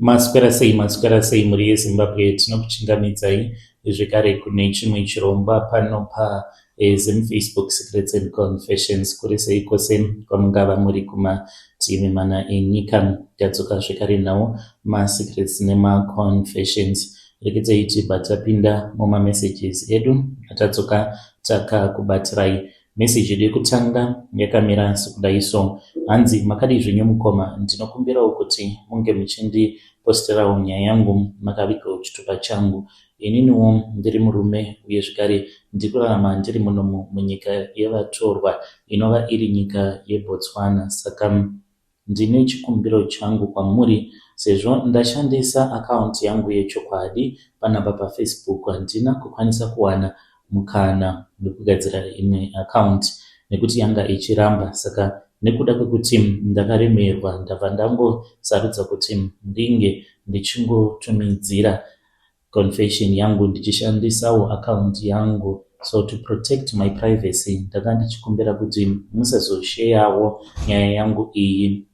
Maswera sei, maswera sei mhuri yeZimbabwe, tinokuchingamidzai zvekare kune chimwe chirongwa pano paZim Facebook Secrets and Confessions. Kuri sei kwose kwamungava muri kumativi mana enyika, tadzoka zvekare nawo masecrets nemaconfessions. Rekedzai tibva tapinda mumamessages edu atadzoka takakubatirai. Message yedu yekutanga yakamira sekudai so. Hanzi makadii zvenyu mukoma, ndinokumbirawo kuti munge muchindiposterawo nyaya yangu makavigawo chitupa changu. Ininiwo ndiri murume uye zvekare ndiri kurarama ndiri munomu munyika yevatorwa inova iri nyika yeBotswana saka Ndine chikumbiro changu kwamuri sezvo ndashandisa account yangu yechokwadi panapa paFacebook handina kukwanisa kuwana mukana wekugadzira imwe account nekuti yanga ichiramba saka nekuda kwekuti ndakaremerwa ndabva ndangosarudza kuti ndinge ndichingotumidzira confession yangu ndichishandisawo account yangu so to protect my privacy ndanga ndichikumbira kuti musazosheyawo nyaya yangu iyi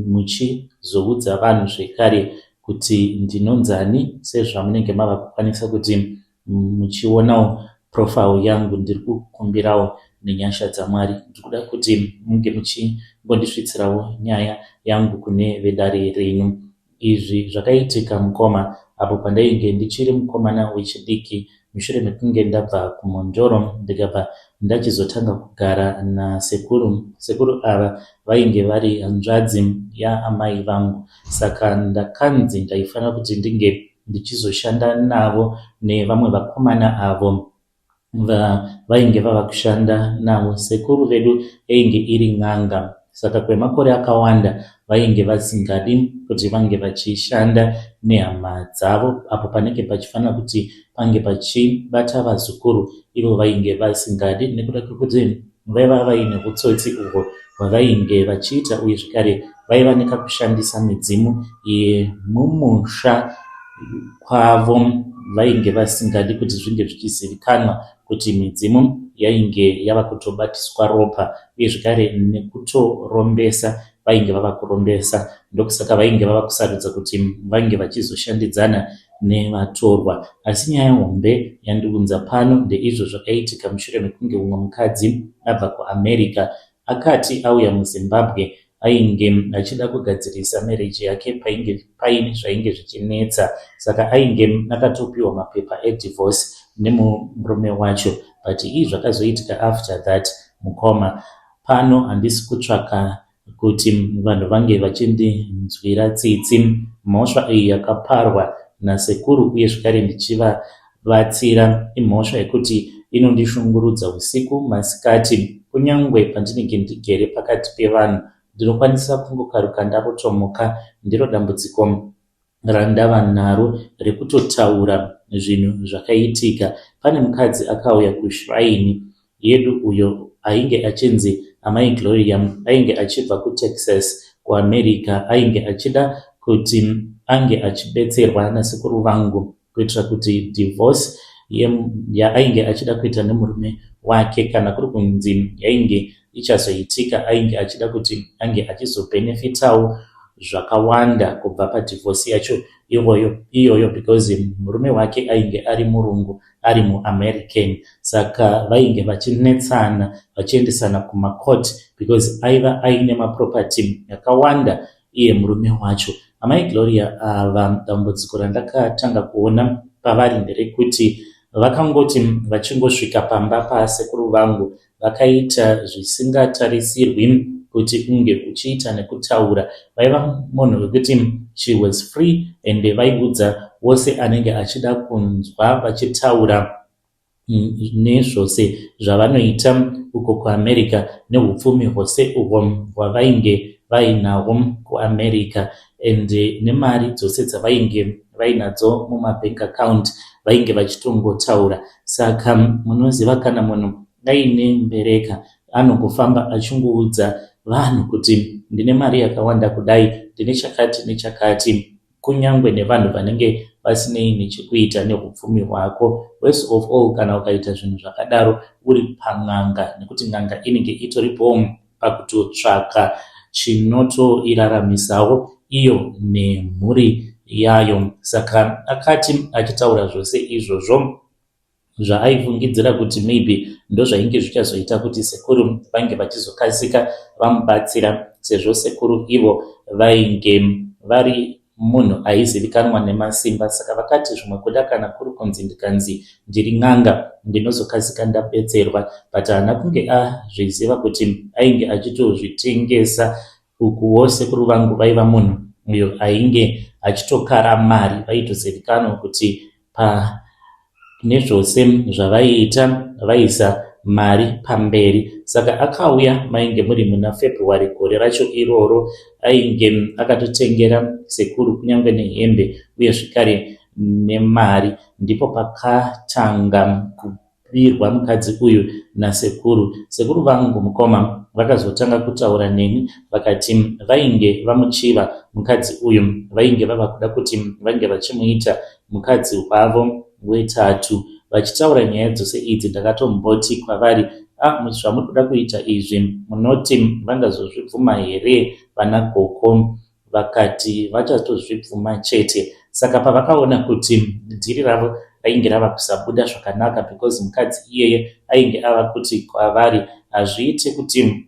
muchizoudza vanhu zvekare kuti ndinonzani sezvamunenge mava kukwanisa kuti muchionawo profile yangu. Ndiri kukumbirawo nenyasha dzaMwari, ndiri kuda kuti munge muchingondisvitsirawo nyaya yangu kune vedare renyu. Izvi zvakaitika mukoma apo pandainge ndichiri mukomana wechidiki mushure mekunge ndabva kuMhondoro ndikabva ndachizotanga kugara nasekuru. Sekuru ava vainge vari hanzvadzi yaamai vangu saka ndakanzi ndaifanira kuti ndinge ndichizoshanda navo nevamwe vakomana avo. Vainge vava kushanda navo. Sekuru vedu yainge iri n'anga saka kwemakore akawanda vainge vasingadi kuti vange vachishanda nehama dzavo apo panenge pachifanira kuti pange pachibata vazukuru ivo vainge vasingadi nekuda kwekuti vaiva vaine hutsotsi uhwo hwavainge vachiita uye zvekare vaiva nekakushandisa midzimu yemumusha kwavo vainge vasingadi kuti zvinge zvichizivikanwa kuti midzimu yainge yava kutobatiswa ropa uye zvekare nekutorombesa vainge vava kurombesa ndokusaka vainge vava kusarudza kuti vange vachizoshandidzana nevatorwa. Asi nyaya hombe yandiunza pano ndeizvo zvakaitika mushure mekunge umwe mukadzi abva kuAmerica akati auya muZimbabwe ainge achida kugadzirisa marriage yake painge paine zvainge zvichinetsa saka ainge akatopiwa mapepa edivorce nemurume wacho but ii zvakazoitika after that mukoma pano handisi kutsvaka kuti vanhu vange vachindinzwira tsitsi. Mhosva iyi yakaparwa nasekuru uye zvekare ndichivabatsira imhosva yekuti inondishungurudza usiku masikati. Kunyangwe pandinenge ndigere pakati pevanhu ndinokwanisa kungokaruka ndarotomoka, ndiro dambudziko randava naro rekutotaura zvinhu zvakaitika. Pane mukadzi akauya kushrine yedu uyo ainge achinzi Amai Gloria ainge achibva kuTexas kuAmerica ainge achida kuti ange achibetserwa nasekuru vangu kuitira kuti divorce yaainge achida kuita nemurume wake kana kuri kunzi yainge ichazoitika ainge achida kuti ange achizobhenefitawo zvakawanda kubva padivorce yacho iyoyo because murume wake ainge ari murungu ari muAmerican saka vainge vachinetsana vachiendesana kumacourt because aiva aine maproperty akawanda iye murume wacho. Amai Gloria ava dambudziko randakatanga kuona pavari nderekuti vakangoti vachingosvika pamba pasekuru vangu vakaita zvisingatarisirwi kuti unge uchiita nekutaura. Vaiva munhu wekuti she was free and vaiudza wose anenge achida kunzwa vachitaura nezvose zvavanoita uko kuAmerica nehupfumi hwose uhwo hwavainge vainahwo kuAmerica and nemari dzose dzavainge vainadzo mumabank account vainge vachitongotaura. Saka munoziva kana munhu aine mbereka anongofamba achingoudza vanhu kuti ndine mari yakawanda kudai, ndine chakati nechakati. Kunyangwe nevanhu vanenge vasinei nechekuita nehupfumi hwako. Worse of all kana ukaita zvinhu zvakadaro uri pan'anga nekuti n'anga inenge itoripowo pakutotsvaka chinotoiraramisawo iyo nemhuri yayo. Saka akati achitaura zvose izvozvo zvaaifungidzira kuti maybe ndozvainge zvichazoita kuti sekuru vange vachizokasika vamubatsira sezvo sekuru ivo vainge vari munhu aizivikanwa nemasimba saka vakati zvimwe kuda kana kuri kunzi ndikanzi ndiri n'anga ndinozokasika ndabetserwa but haana kunge azviziva kuti ainge achitozvitengesa. Ukuwo sekuru vangu vaiva munhu uyo ainge achitokara mari vaitozivikanwa kuti pane zvose zvavaiita vaisa mari pamberi. Saka akauya mainge muri muna February gore racho iroro ainge akatotengera sekuru kunyange nehembe uye zvekare nemari. Ndipo pakatanga Birwa mukadzi uyu nasekuru. Sekuru vangu mukoma vakazotanga kutaura neni vakati vainge vamuchiva mukadzi uyu vainge vava kuda kuti vange vachimuita mukadzi wavo wetatu. Vachitaura nyaya dzose idzi ndakatomboti kwavari ah zvamuri kuda kuita izvi munoti vangazozvibvuma here vana gogo Vakati vachatozvibvuma chete. Saka pavakaona kuti dhiri ravo rainge rava kusabuda zvakanaka because mukadzi iyeye ainge ava kuti kwavari hazviite kuti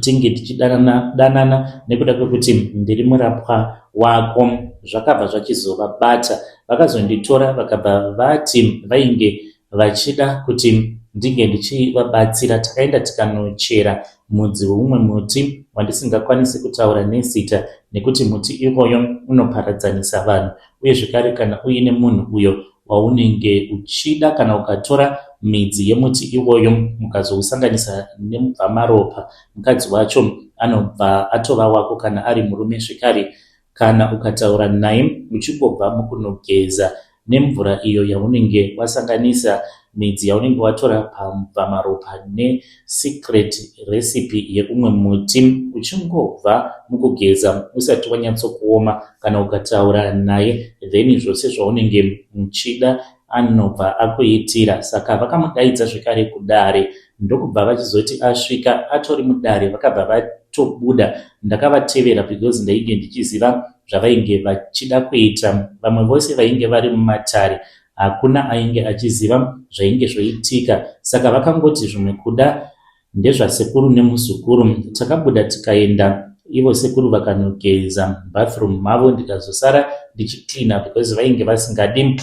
tinge tichidanana danana nekuda kwekuti ndiri murapwa wako. Zvakabva zvachizovabata. Vakazonditora vakabva vati vainge vachida kuti ndinge ndichivabatsira. Takaenda tikanochera mudzi weumwe muti wandisingakwanisi kutaura nezita nekuti muti iwoyo unoparadzanisa vanhu uye zvekare kana uine munhu uyo waunenge uchida kana ukatora midzi yemuti iwoyo mukazousanganisa nemubvamaropa mukadzi wacho anobva atova wako kana ari murume zvekare Kana ukataura naye uchingobva mukunogeza nemvura iyo yaunenge wasanganisa midzi yaunenge watora pamubvamaropa nesecret recipe yeumwe muti uchingobva mukugeza usati wanyatsokuoma kana ukataura naye then zvose zvaunenge uchida anobva akuitira. Saka vakamudaidza zvekare kudare ndokubva vachizoti asvika atori mudare vakabva vatobuda. Ndakavatevera because ndainge ndichiziva zvavainge vachida kuita. Vamwe vose vainge vari mumatare hakuna ainge achiziva zvainge zvoitika saka vakangoti zvimwe kuda ndezvasekuru nemuzukuru. Takabuda tikaenda ivo sekuru vakanogeza mubathroom mavo ndikazosara ndichicleaner because vainge vasingadi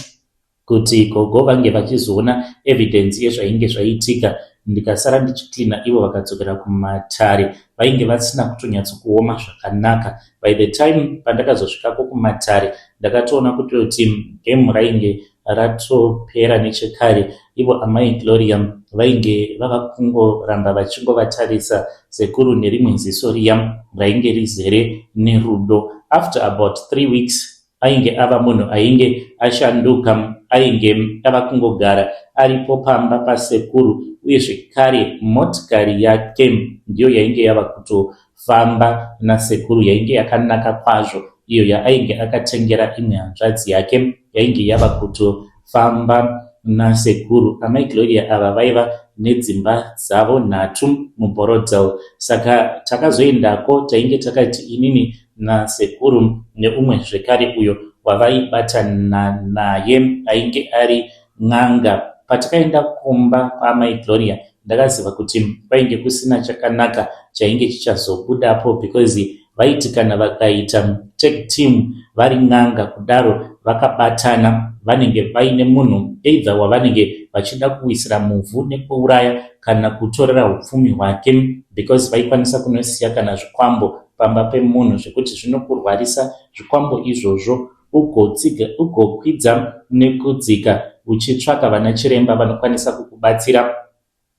kuti gogo vange vachizoona evidence yezvainge zvaitika ndikasara ndichicleaner ivo vakadzokera kumatare vainge vasina kutonyatsokuoma zvakanaka. By the time pandakazosvikako kumatare ndakatoona kutoti game rainge ratopera nechekare ivo amai Gloria vainge vava kungoramba vachingovatarisa sekuru nerimwe ziso riya rainge rizere nerudo. After about three weeks ainge ava munhu ainge ashanduka ainge ava kungogara aripo pamba pasekuru uye zvekare motikari yake ndiyo yainge yava kutofamba nasekuru yainge yakanaka kwazvo iyo yaainge akatengera imwe hanzvadzi yake yainge yava kutofamba nasekuru. Amai Gloria ava vaiva nedzimba dzavo nhatu muBorrowdale saka takazoendako tainge takati inini nasekuru neumwe zvekare uyo wavaibatana naye ainge ari n'anga. Patakaenda kumba kwaamai Gloria ndakaziva kuti kwainge kusina chakanaka chainge chichazobudapo because vaiti kana vakaita tag team vari n'anga kudaro vakabatana vanenge vaine munhu either wavanenge vachida kuwisira muvhu nekuuraya kana kutorera upfumi hwake because vaikwanisa kunosiya kana zvikwambo pamba pemunhu zvekuti zvinokurwarisa zvikwambo izvozvo ugotsiga ugokwidza nekudzika uchitsvaka vana chiremba vanokwanisa kukubatsira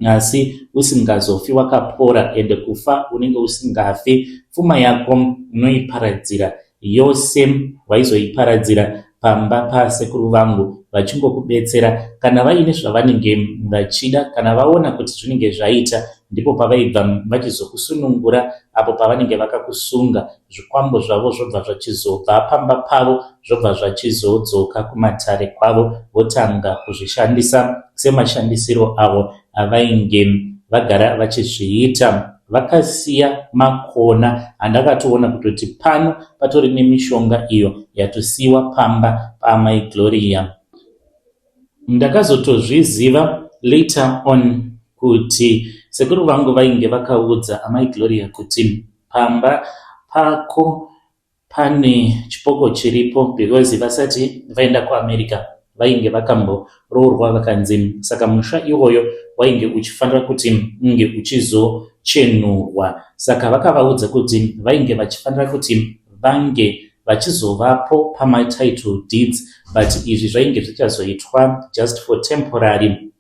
asi usingazofi wakapora ende kufa unenge usingafi pfuma yako unoiparadzira yose waizoiparadzira pamba pasekuru vangu vachingokubetsera kana vaine zvavanenge vachida kana vaona kuti zvinenge zvaita ndipo pavaibva vachizokusunungura apo pavanenge vakakusunga zvikwambo zvavo zvobva zvachizobva pamba pavo zvobva zvachizodzoka kumatare kwavo votanga kuzvishandisa semashandisiro avo avainge vagara vachizviita. Vakasiya makona andakatoona kutoti pano patori nemishonga iyo yatosiiwa pamba paamai Gloria. Ndakazotozviziva later on kuti sekuru vangu vainge vakaudza amai Gloria kuti pamba pako pane chipoko chiripo because vasati vaenda kuAmerica vainge vakamboroorwa vakanzi saka musha iwoyo wainge uchifanira kuti unge uchizochenurwa. Saka vakavaudza kuti vainge vachifanira kuti vange vachizovapo pamatitle deeds but izvi zvainge zvichazoitwa just for temporary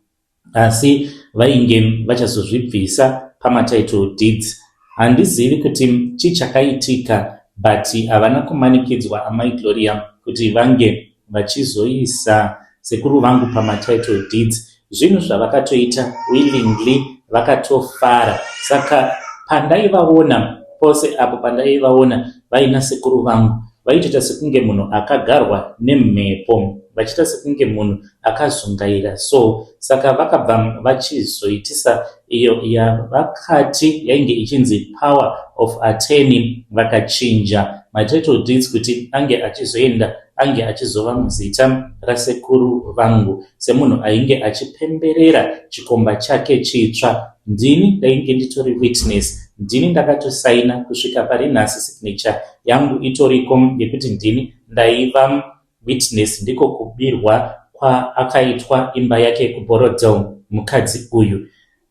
asi vainge vachazozvibvisa pamatitle deeds. Handizivi kuti chii chakaitika but havana kumanikidzwa amai Gloria kuti vange vachizoisa sekuru vangu pamatitle deeds. Zvinhu zvavakatoita willingly vakatofara. Saka pandaivaona pose apo pandaivaona vaina sekuru vangu vaitoita sekunge munhu akagarwa nemhepo vachiita sekunge munhu akazungaira so saka vakabva vachizoitisa iyo yavakati yainge ichinzi power of attorney vakachinja matitle deeds kuti ange achizoenda ange achizova muzita rasekuru vangu semunhu ainge achipemberera chikomba chake chitsva. Ndini ndainge nditori witness, ndini ndakatosaina kusvika pari nhasi signature yangu itoriko yekuti ndini ndaiva witness. Ndiko kubirwa kwaakaitwa imba yake kuBorrowdale mukadzi uyu.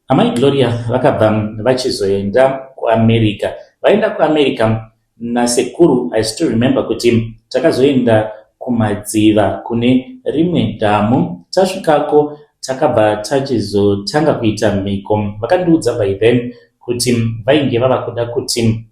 Amai Gloria vakabva vachizoenda kuAmerica. Vaenda kuAmerica nasekuru, I still remember kuti takazoenda kuMadziva kune rimwe dhamu. Tasvikako takabva tachizotanga kuita mhiko. Vakandiudza by then kuti vainge vava kuda kuti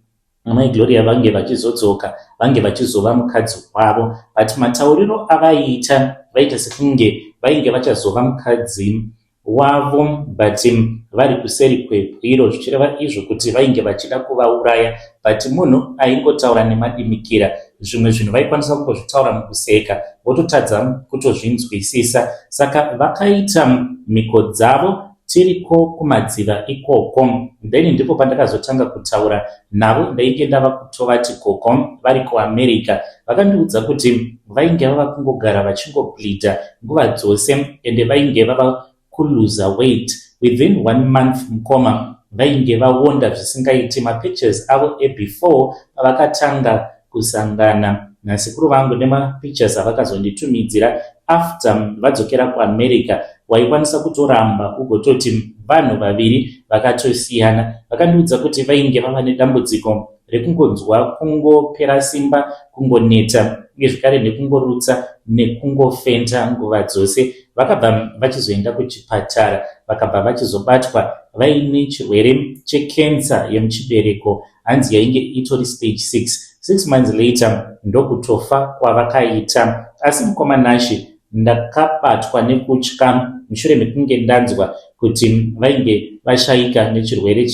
amai Gloria vange vachizodzoka vange vachizova mukadzi wavo, but matauriro avaiita vaita sekunge vainge vachazova mukadzi wavo but vari kuseri kwebwiro, zvichireva izvo kuti vainge vachida kuvauraya. But munhu aingotaura nemadimikira, zvimwe zvinhu vaikwanisa kungozvitaura mukuseka vototadza kutozvinzwisisa. Saka vakaita mhiko dzavo tiriko kuMadziva ikoko. Then ndipo pandakazotanga kutaura navo, ndainge ndava kutovati gogo vari kuAmerica. Vakandiudza kuti vainge vava kungogara vachingobleeda nguva dzose ende vainge vava kuluza weight within one month. Mukoma, vainge vaonda zvisingaiti. Mapictures avo ebefore pavakatanga kusangana nasekuru vangu nemapictures avakazonditumidzira after vadzokera kuAmerica, waikwanisa kutoramba ugototi vanhu vaviri vakatosiyana. Vakandiudza kuti vainge vava nedambudziko rekungonzwa kungopera simba, kungoneta, uye zvekare nekungorutsa nekungofenta nguva dzose. Vakabva vachizoenda kuchipatara, vakabva vachizobatwa vaine chirwere chekensa yemuchibereko, hanzi yainge itori stage 6. 6 months later ndokutofa kwavakaita. Asi mukoma Nashe, ndakabatwa nekutya mushure mekunge ndanzwa kuti vainge vashayika nechirwere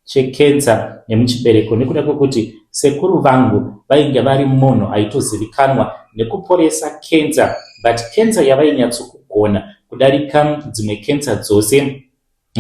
chekensa yemuchibereko, nekuda kwekuti sekuru vangu vainge vari munhu aitozivikanwa nekuporesa kensa, but kensa yavainyatsokugona kudarika dzimwe kensa dzose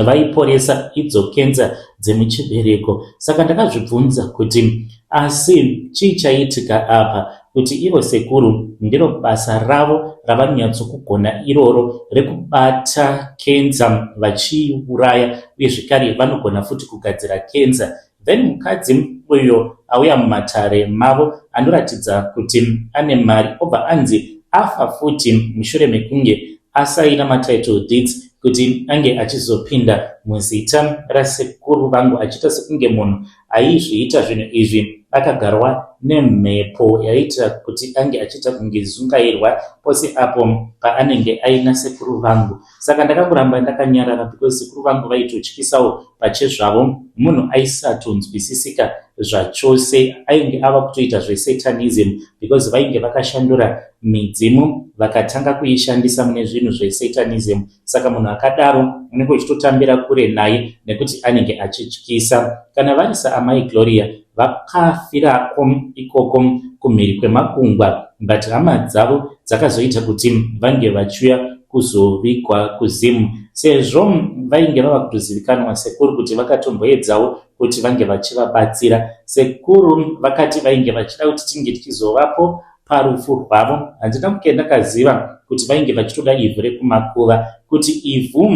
vaiporesa idzo kensa dzemuchibereko. Saka ndakazvibvunza kuti asi chii chaitika apa, kuti ivo sekuru ndiro basa ravo ravanonyatsokugona iroro rekubata kensa vachiuraya, uye zvekare vanogona futi kugadzira kensa. Then mukadzi uyo auya mumatare mavo anoratidza kuti ane mari, obva anzi afa futi mushure mekunge asaina matitle deeds kuti ange achizopinda muzita rasekuru vangu, achiita sekunge munhu aizviita zvinhu izvi akagarwa nemhepo yaiita kuti ange achiita kunge zungairwa pose apo paanenge aina sekuru vangu. Saka ndakangoramba ndakanyarara because sekuru vangu vaitotyisawo pachezvavo. Munhu aisatonzwisisika zvachose, ainge ava kutoita zvesatanism because vainge vakashandura midzimu vakatanga kuishandisa mune zvinhu zvesatanism. Saka munhu akadaro unenge uchitotambira kure naye nekuti anenge achityisa. Kana vari saamai Gloria, vakafirako ikoko kumhiri kwemakungwa, but hama dzavo dzakazoita kuti vange vachiuya kuzovigwa kuZimu, sezvo vainge vava kutozivikanwa sekuru kuti vakatomboedzawo. kuti vange vachivabatsira. Sekuru vakati vainge vachida kuti tinge tichizovapo parufu rwavo. Handina kunge ndakaziva kuti vainge vachitoda ivhu rekumakuva. Kuti ivhu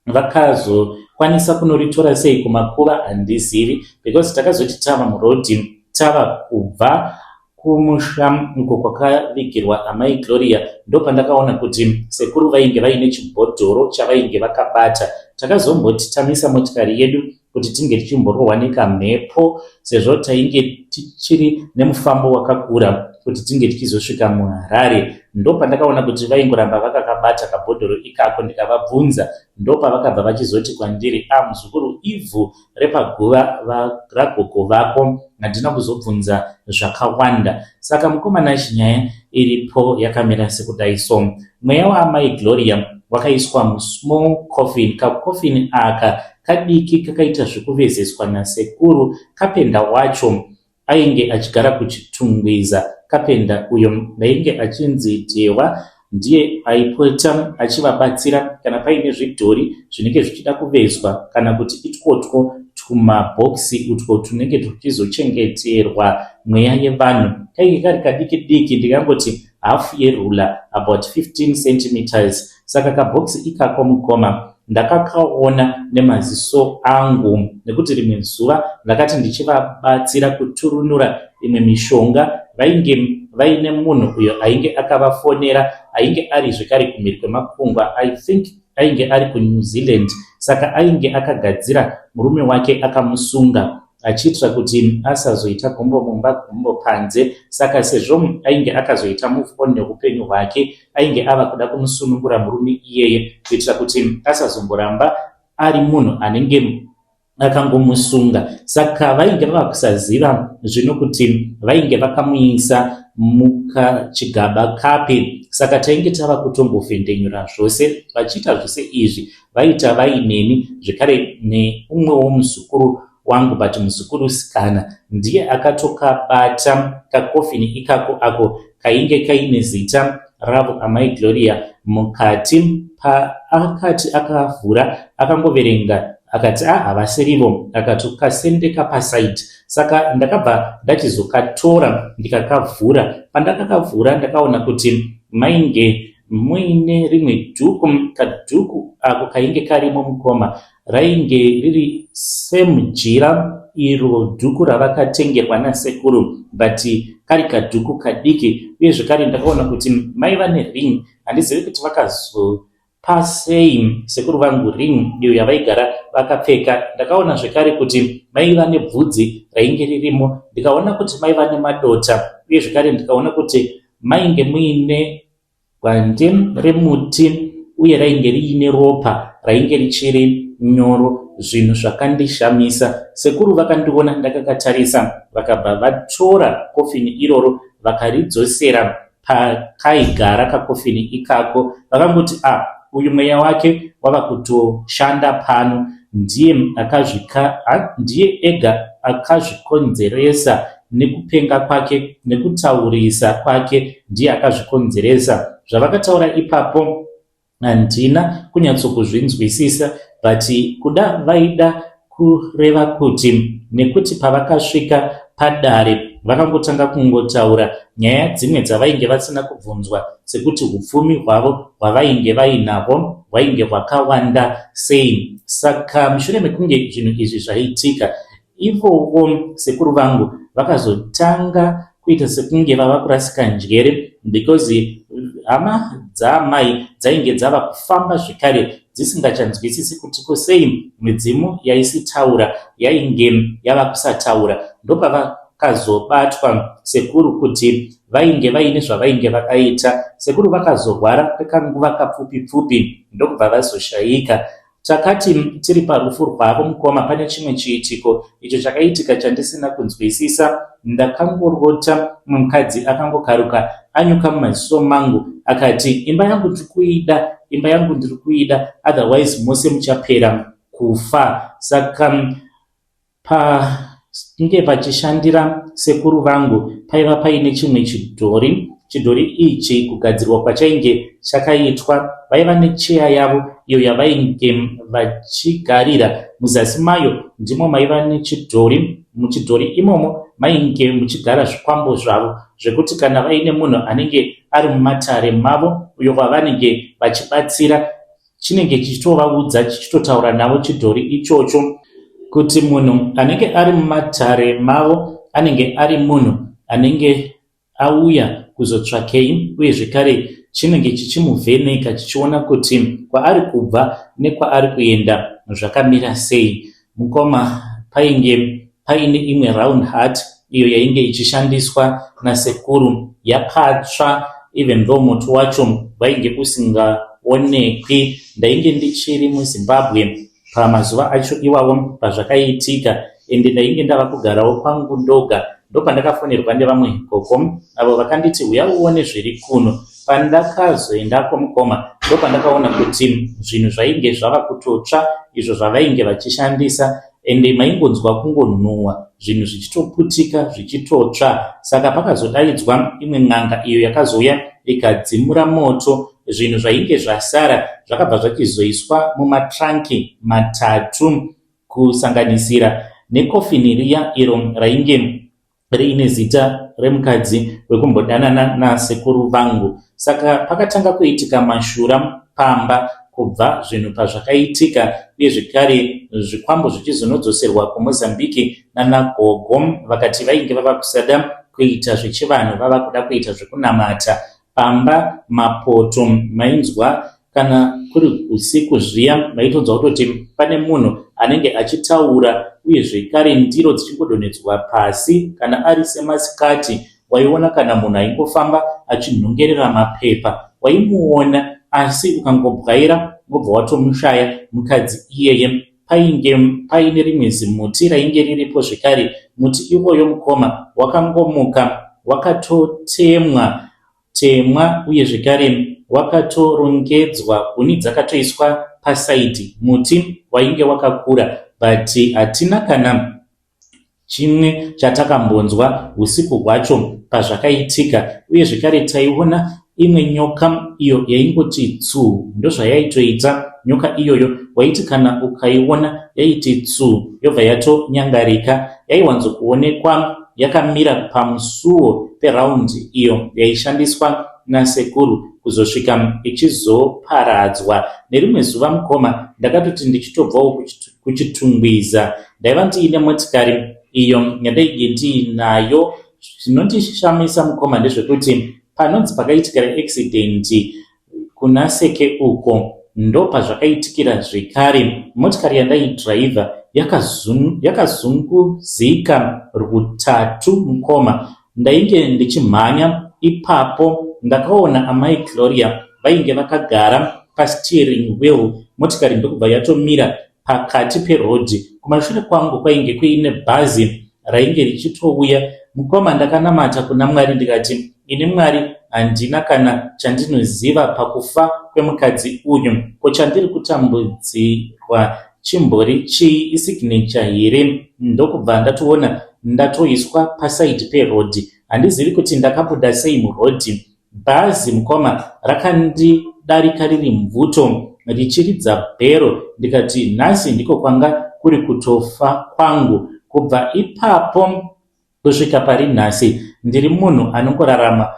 vakazokwanisa kunoritora sei kumakuva handizivi because takazoti tava muroad tava kubva kumusha uko kwakavigirwa amai Gloria ndopandakaona kuti sekuru vainge vaine chibhodhoro chavainge vakabata. Takazomboti tamisa motikari yedu kuti tinge tichimborohwa nekamhepo sezvo tainge tichiri nemufambo wakakura kuti tinge tichizosvika muHarare. Ndopandakaona kuti vaingoramba vakakabata kabhodhoro ikako ndikavabvunza ndopavakabva vachizoti kwandiri, ah muzukuru ivhu repaguva ragogo vako handina kuzobvunza zvakawanda. Saka mukoma Nash nyaya iripo yakamira sekudai so. Mweya waamai Gloria wakaiswa musmall coffin. Kacoffin aka kadiki kakaita zvekuvezeswa nasekuru kapenda wacho ainge achigara kuChitungwiza. Kapenda uyo ainge achinzi Dhewa ndiye aipota achivabatsira kana paine zvidhori zvinenge zvichida kuvezwa kana kuti itwotwo twumabhokisi utwo twunenge twuchizochengeterwa mweya yevanhu. Kainge kari kadiki diki ndingangoti half yerula about 15 centimeters saka kabhokisi ikako mukoma ndakakaona nemaziso angu nekuti rimwe zuva ndakati ndichivabatsira kuturunura imwe mishonga vainge vaine munhu uyo ainge akavafonera ainge ari zvekare kumhiri kwemakungwa I think ainge ari kuNew Zealand saka ainge akagadzira murume wake akamusunga achiitira kuti asazoita gumbo mumba gumbo panze saka sezvo ainge akazoita move on neupenyu hwake ainge ava kuda kumusunungura murume iyeye kuitira kuti asazomboramba ari munhu anenge akangomusunga saka vainge vava kusaziva zvino kuti vainge vakamuisa mukachigaba kapi saka tainge tava kutongofendenyura zvose vachiita zvose izvi vaita vaineni zvekare neumwewo muzukuru wangu but muzukuru sikana ndiye akatokabata kakofini ikako ako kainge kaine zita ravo amai Gloria mukati paakati akavhura akangoverenga akati a havasirivo akatokasendeka paside saka ndakabva ndachizokatora ndikakavhura pandakakavhura ndakaona kuti mainge muine rimwe dhuku kadhuku ako kainge karimo mukoma Rainge riri same jira iro dhuku ravakatengerwa nasekuru but kari kadhuku kadiki uye zvekare ndakaona kuti maiva nering handizivi kuti vakazopa sei sekuru vangu ring iyo yavaigara vakapfeka ndakaona zvekare kuti maiva nebvudzi rainge ririmo ndikaona kuti maiva nemadota uye zvekare ndikaona kuti mainge muine Gwande remuti uye rainge riine ropa rainge richiri nyoro zvinhu zvakandishamisa. Sekuru vakandiona ndakakatarisa vakabva vatora kofini iroro vakaridzosera pakaigara kakofini ikako vakangoti ah uyu mweya wake wava kutoshanda pano ndiye akazvika ndiye ega akazvikonzeresa nekupenga kwake nekutaurisa kwake ndiye akazvikonzeresa zvavakataura ipapo handina kunyatsokuzvinzwisisa but kuda vaida kureva kuti nekuti pavakasvika padare vakangotanga kungotaura nyaya dzimwe dzavainge vasina kubvunzwa sekuti upfumi hwavo hwavainge vainahwo hwainge hwakawanda sei saka mushure mekunge zvinhu izvi zvaitika Ivowo sekuru vangu vakazotanga kuita sekunge vava kurasika njere because hama dzaamai dzainge dzava kufamba zvekare dzisingachanzwisisi kuti ko sei midzimu yaisitaura yainge yava kusataura. Ndopavakazobatwa sekuru kuti vainge vaine zvavainge vakaita. Sekuru vakazorwara kwekanguva kapfupi pfupi ndokubva vazoshaika. Takati tiri parufu rwavo mukoma pane chimwe chiitiko icho chakaitika chandisina kunzwisisa. Ndakangorota mumwe mukadzi akangokaruka anyuka mumaziso mangu akati imba yangu ndiri kuida, imba yangu ndiri kuida otherwise mose muchapera kufa. Saka Painge pachishandira sekuru vangu paiva paine chimwe chidhori Chidhori ichi kugadzirwa kwachainge chakaitwa vaiva necheya yavo iyo yavainge vachigarira. Muzasi mayo ndimo maiva nechidhori. Muchidhori imomo mainge muchigara zvikwambo zvavo zvekuti kana vaine munhu anenge ari mumatare mavo uyo wavanenge vachibatsira chinenge chichitovaudza chichitotaura navo chidhori ichocho kuti munhu anenge ari mumatare mavo anenge ari munhu anenge auya kuzotsvakei uye zvekare chinenge chichimuvheneka chichiona kuti kwaari kubva nekwaari kuenda zvakamira sei. Mukoma painge paine imwe round hut iyo yainge ichishandiswa nasekuru yakatsva even though moto wacho wainge usingaonekwi. Ndainge ndichiri muZimbabwe pamazuva acho iwawo pazvakaitika ende ndainge ndava kugarawo kwangu ndoga ndopandakafonerwa nevamwe gogo avo vakanditi huya uone zviri kuno. Pandakazoendako mukoma ndopandakaona kuti zvinhu zvainge zvava kutotsva izvo zvavainge vachishandisa ende maingonzwa kungonhuhwa zvinhu zvichitoputika zvichitotsva. Saka pakazodaidzwa imwe n'anga iyo yakazouya ikadzimura moto zvinhu zvainge zvasara zvakabva zvachizoiswa mumatranki matatu kusanganisira nekofini riya iro rainge riine zita remukadzi wekumbodanana nasekuru vangu. Saka pakatanga kuitika mashura pamba kubva zvinhu pazvakaitika uye zvekare zvikwambo zvichizonodzoserwa kuMozambique nanagogo vakati vainge vava kusada kuita zvechivanhu vava kuda kuita zvekunamata. Pamba mapoto mainzwa kana kuri usiku zviya maitonzwa kutoti pane munhu anenge achitaura uye zvekare ndiro dzichingodonhedzwa pasi kana ari semasikati waiona kana munhu aingofamba achinhongerera mapepa waimuona asi ukangobwaira wobva watomushaya mukadzi iyeye. Painge paine rimwe zimuti rainge riripo zvekare muti iwoyo mukoma wakangomuka wakatotemwa temwa uye zvekare wakatorongedzwa huni dzakatoiswa pasaidhi muti wainge wakakura but hatina kana chimwe chatakambonzwa husiku hwacho pazvakaitika uye zvekare taiona imwe nyoka iyo yaingoti tsuu ndozvayaitoita nyoka iyoyo waiti kana ukaiona yaiti tsuu yobva yatonyangarika yaiwanzokuonekwa yakamira pamusuwo peraundi iyo yaishandiswa nasekuru kuzosvika ichizoparadzwa nerimwe zuva mukoma ndakatoti ndichitobvawo kuChitungwiza. Ndaiva ndiine motikari iyo yandainge ndiinayo. Zvinondishamisa mukoma ndezvekuti panonzi pakaitikira accident kuna Seke uko ndopazvakaitikira zvekare. Motikari yandaidhiraivha yakazunguzika rwutatu mukoma. Ndainge ndichimhanya ipapo ndakaona amai Gloria vainge vakagara pasteering wheel motikari ndokubva yatomira pakati peroad. Kumashure kwangu kwainge kuine bhazi rainge richitouya. Mukoma ndakanamata kuna Mwari ndikati ini Mwari handina kana chandinoziva pakufa kwemukadzi uyu. Ko chandiri kutambudzirwa chimbori chii isignature here ndokubva ndatoona ndatoiswa paside peroad handizivi kuti ndakabuda sei muroad bhazi mukoma rakandidarika riri mvuto richiridza bhero ndikati nhasi ndiko kwanga kuri kutofa kwangu kubva ipapo Kusvika pari nhasi ndiri munhu anongorarama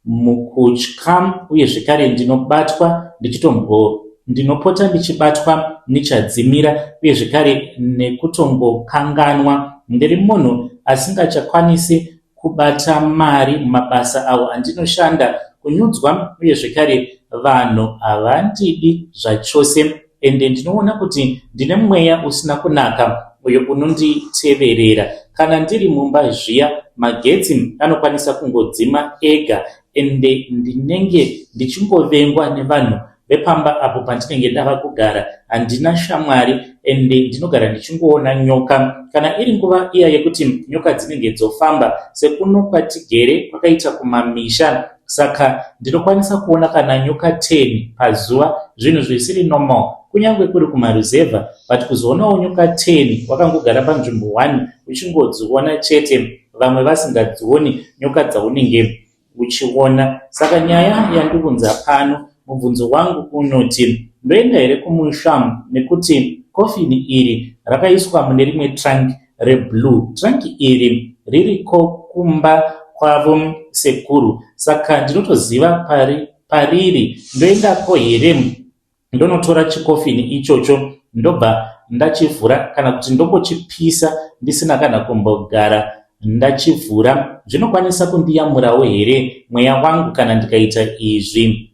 mukutya uye zvekare ndinobatwa ndichitombo ndinopota ndichibatwa nechadzimira uye zvekare nekutongokanganwa. Ndiri munhu asingachakwanisi kubata mari mumabasa awo andinoshanda, kunyudzwa uye zvekare vanhu havandidi zvachose. Ende ndinoona kuti ndine mweya usina kunaka uyo unonditeverera. Kana ndiri mumba zviya magetsi anokwanisa kungodzima ega ende ndinenge ndichingovengwa nevanhu vepamba apo pandinenge ndava kugara. Handina shamwari ende ndinogara ndichingoona nyoka. Kana iri nguva iya yekuti nyoka dzinenge dzofamba sekuno kwatigere kwakaita kumamisha Saka ndinokwanisa kuona kana nyoka 10 pazuva zvinhu zvisiri normal kunyange kuri kumaruzevha but kuzoonawo nyoka 10 wakangogara panzvimbo one uchingodziona chete vamwe vasingadzioni nyoka dzaunenge uchiona. Saka nyaya yandiunza pano, mubvunzo wangu unoti ndoenda here kumusha nekuti kofini iri rakaiswa mune rimwe trunk reblue. Trunk iri ririko kumba kwavo sekuru saka ndinotoziva pari pariri. Ndoendako here ndonotora chikofini ichocho ndobva ndachivhura kana kuti ndongochipisa ndisina kana kumbogara ndachivhura? Zvinokwanisa kundiyamurawo here mweya wangu kana ndikaita izvi?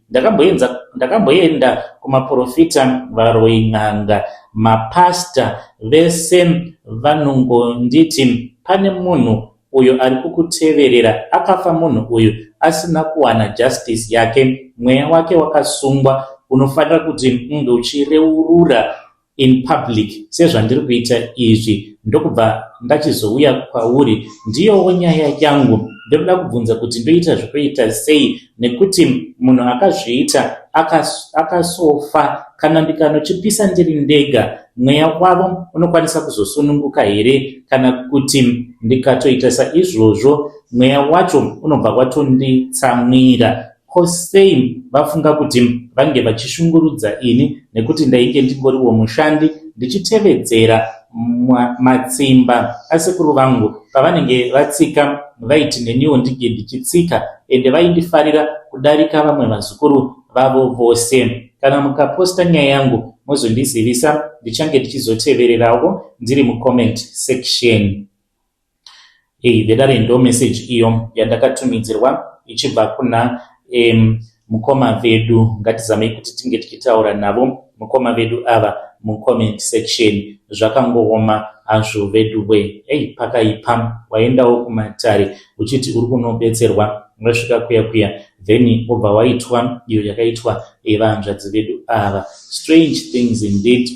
Ndakamboenda kumaporofita, varoyi, n'anga, mapastor, vese vanongonditi pane munhu uyo ari kukuteverera. Akafa munhu uyu asina kuwana justice yake, mweya wake wakasungwa, unofanira kuti unge uchireurura in public sezvandiri kuita izvi ndokubva ndachizouya kwauri. Ndiyowo nyaya yangu, ndinoda kubvunza kuti ndoita zvekuita sei nekuti munhu akazviita akasofa. Kana ndikanochipisa ndiri ndega, mweya wavo unokwanisa kuzosununguka here, kana kuti ndikatoita saizvozvo mweya wacho unobva watonditsamwira? Ko sei vafunga kuti vange vachishungurudza ini nekuti ndainge ndingoriwo mushandi ndichitevedzera matsimba asekuru vangu? Pavanenge vatsika vaiti neniwo ndinge ndichitsika, ende vaindifarira kudarika vamwe vazukuru vavo vose. Kana mukaposta nyaya yangu mozondizivisa, ndichange ndichizotevererawo ndiri mucomment section. Hey, vedare, ndo message iyo yandakatumidzirwa ichibva kuna mukoma vedu. Ngatizamei kuti tinge tichitaura navo mukoma vedu ava mucomment section. Zvakangooma hazvo veduwe. Ei, pakaipa. Waendawo kumatare uchiti uri kunobetserwa, wasvika kuya kuya then wobva waitwa iyo yakaitwa evahanzvadzi vedu ava. Strange things indeed,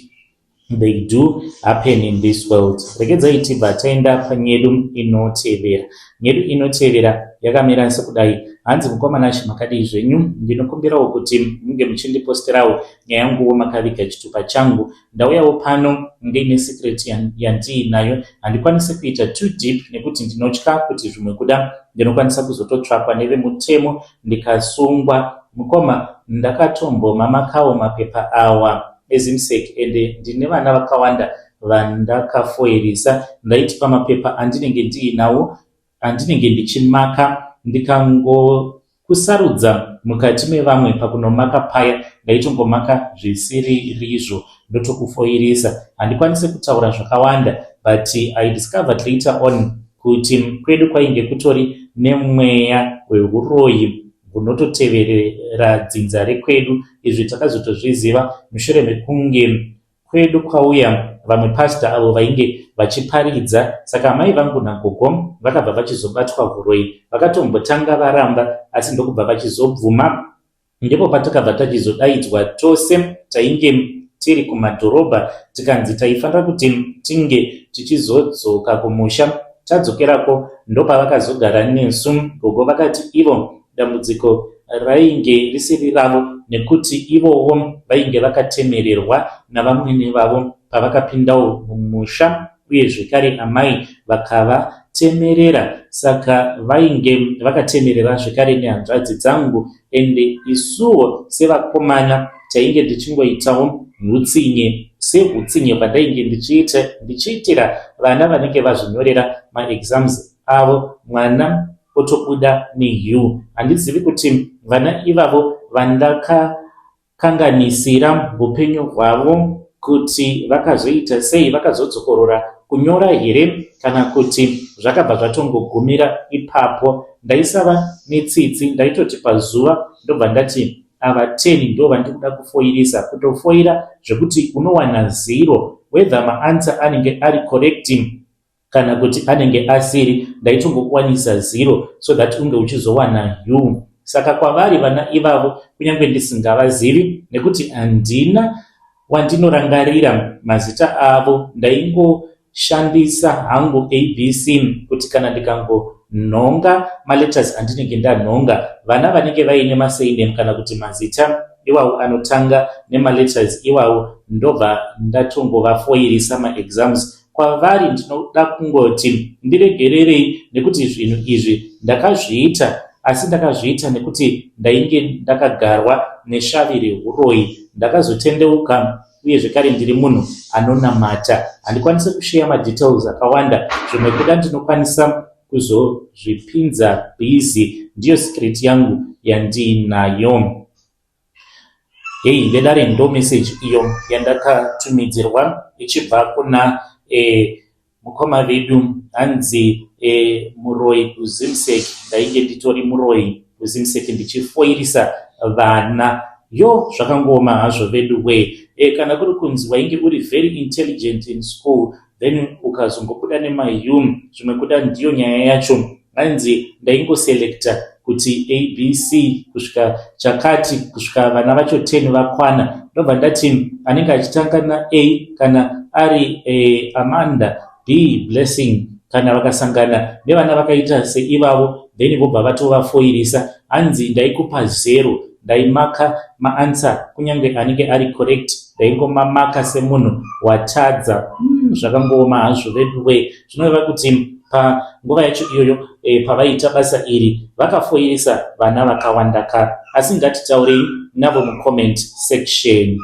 they do happen in this world. Regedzai tibva taenda panyedu inotevera. Nyedu inotevera yakamira sekudai. Hanzi, "Mukoma Nashe, makadii zvenyu? Ndinokumbirawo kuti munge muchindiposterawo nyaya yanguwo makaviga chitupa changu. Ndauyawo pano ndiine secret yandiinayo. Handikwanisi kuita too deep nekuti ndinotya kuti zvimwe kuda ndinokwanisa kuzototsvakwa nevemutemo ndikasungwa. Mukoma, ndakatombomamakawo mapepa awa eZIMSEC, ende ndine vana vakawanda vandakafoirisa. Ndaiti pamapepa andinenge ndiinawo andinenge ndichimaka, ndikangokusarudza mukati mevamwe pakunomaka paya, ndaitongomaka zvisiririzvo ndotokufoirisa. Handikwanisi kutaura zvakawanda, but I discovered later on kuti kwedu kwainge kutori nemweya weuroyi hunototeverera dzinza rekwedu. Izvi takazotozviziva mushure mekunge kwedu kwauya vamwe pastor avo vainge vachiparidza. Saka amai vangu nagogo vakabva vachizobatwa uroyi. Vakatombotanga varamba, asi ndokubva vachizobvuma. Ndipo patakabva tachizodaidzwa tose tainge tiri kumadhorobha, tikanzi taifanira kuti tinge tichizodzoka kumusha. Tadzokerako ndopavakazogara nesu. Gogo vakati ivo dambudziko rainge risiri ravo nekuti ivowo vainge vakatemererwa navamwene vavo pavakapindawo mumusha, uye zvekare amai vakavatemerera, saka vainge vakatemerera zvekare nehanzvadzi dzangu. Ende isuwo sevakomana tainge tichingoitawo hutsinye sehutsinye hwandainge ndichiita ndichiitira vana vanenge vazvinyorera maexams avo, mwana otobuda neU. Handizivi kuti vana ivavo vandakakanganisira upenyu hwavo kuti vakazoita sei, vakazodzokorora kunyora here kana kuti zvakabva zvatongogumira ipapo. Ndaisava netsitsi, ndaitoti pazuva ndobva ndati ava 10 ndo vandikuda kufoirisa, kutofoira zvekuti unowana zero, whether maanswer anenge ari correct kana kuti anenge asiri, ndaitongokuwanisa zero so that unge uchizowana U. Saka kwavari vana ivavo, kunyange ndisingavazivi nekuti handina wandinorangarira mazita avo, ndaingoshandisa hangu ABC kuti kana ndikangonhonga maletters andinenge ndanhonga, vana vanenge vaine masurname kana kuti mazita iwawo anotanga nemaletters iwawo, ndobva ndatongovafoirisa maexams. Kwavari ndinoda kungoti ndiregererei nekuti zvinhu izvi ndakazviita. Asi ndakazviita nekuti ndainge ndakagarwa neshavi rehuroyi. Ndakazotendeuka uye zvekare ndiri munhu anonamata. Handikwanise kusheya madetails akawanda, zvimwe kuda ndinokwanisa kuzozvipinza busy. Ndiyo secret yangu yandiinayo. Hei vedare, ndo message iyo yandakatumidzirwa ichibva kuna mukoma vedu. Hanzi muroyi kuZimsec, ndainge nditori muroyi kuZimsec ndichifoirisa vana. Yo, zvakangooma hazvo vedu we. Kana kuri kunzi wainge uri very intelligent in school, then ukazongobuda nemaHUM, zvimwe kuda ndiyo nyaya yacho. Hanzi ndaingoselecta kuti ABC kusvika chakati, kusvika vana vacho 10 vakwana, ndobva ndati anenge achitanga na-A kana ari Amanda, B Blessing, kana vakasangana nevana vakaita seivavo, then vobva vatovafoirisa. Hanzi ndaikupa zero, ndaimaka maanswer kunyange anenge ari correct, ndaingomamaka semunhu watadza. Zvakangooma hazvo veduwe. Zvinoreva kuti panguva yacho iyoyo pavaiita basa iri vakafoirisa vana vakawanda ka. Asi ngatitaurei navo mucomment section.